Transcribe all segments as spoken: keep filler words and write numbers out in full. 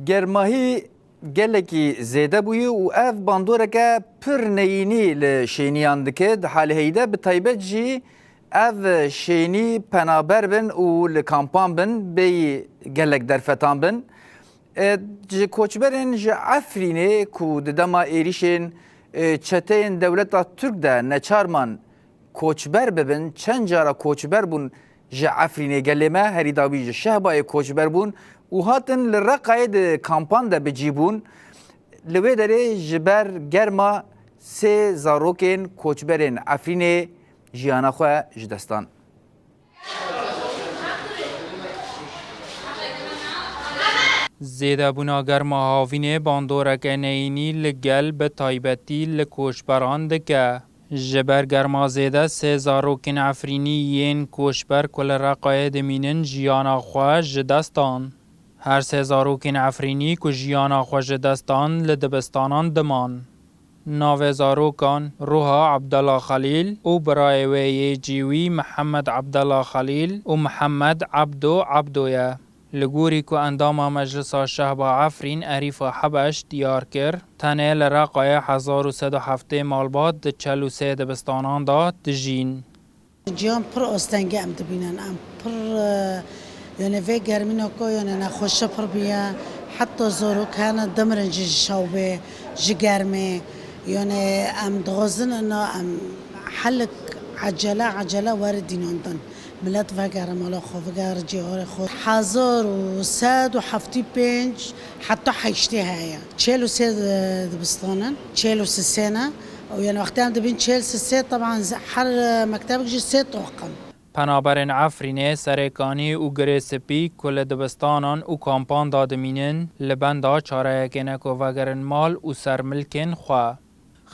Germahî gelekî zêde bûye û ev bandoreke pir neyînî li şêniyan dike. Di halê heyî de bi taybet jî ev şênî penaber bin û li kampan bin, bêyî gelek derfetan bin. E, ji koçberên ji Efrînê ku di dema êrîşên, e, çeteyên dewleta Tirk de neçar man koçber bibin, çend cara koçber bûn ji Efrînê gelê me, herî dawî ji Şehbayê koçber bûn û hatin li Reqayê di kampan de bi cî bûn. Li wê derê ji ber germa sê zarokên koçberên Efrînê jiyana xwe ji dest dan. Zêdebûna germa havînê bandoreke neyînî li gel, bi taybetî li koçberan dike. Ji ber germa zêde sê zarokên Efrînî yên koçber ku li Reqayê dimînin jiyana xwe ji dest dan. Her sê zarokên Efrînî ku jiyana xwe ji dest dan li dibistanan diman. Navê zarokan Ruha Abdallah Xelîl û birayê wê yê cîwî Mihemed Abdallah Xelîl û Mihemed Abdo Abdo ye. Li gorî ku endama Meclisa Şehba Efrîn Erîfa Hebeş diyar kir, tenê li Reqayê hezar û sed û heftê malbat di çel û sê dibistanan de dijîn. Ciyan pir astengî em dibînin. Em pir, e, yani vê germîna ku yani nexweşe pir bûye. Heta zarok hene dimirin jî ji şewbê, ji germê. Yani em dixwazin ina em helik ecele ecele were dînandin. Milet vegere mala xwe, vegere cîharê xwe. Hezar û sed û heftê pênc heta heştê heye. Çel û sê di-, dibistan in, çel û sê ne. Û yani wextê em dibîn çel sê, teban ze-, her, e, mektebek jî sê toq in. Penaberên Efrînê, Serêkanî û Girê Spî ku li dibistanan û kampan de dimînin, li benda çareyekê ne ku vegerin mal û ser milkên xwe.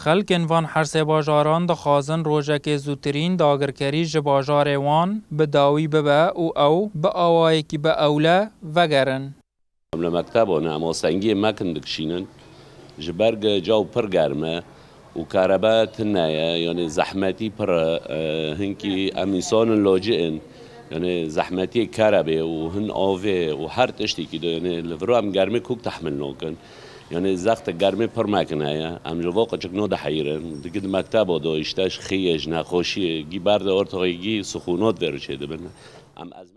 Xelkên van her sê bajaran dixwazin rojekê zûtirîn dagirkerî ji bajarê wan bi dawî bibe û ew bi awayekî bi ewle vegerin. Em li mektebo ne, em astengiyê mekin dikişînin. Ji ber ge caw pir germ e û karebe tune ye, yanê zehmetî pir e, e, hinkî em însanin lacî in. Yanê zehmetiyê kerebê û hin avê û her tiştekî de, yanê li vir em germê kok tehmil nakin. Yanê zexte germê pir mekine ye. Em ji va qeçik nadiheyirin. Digî di mekteba de, îşte ji xiyê, ji nexweşiyê, gî berde ortaxê gî sixûnat vê re çêdibin. Em ez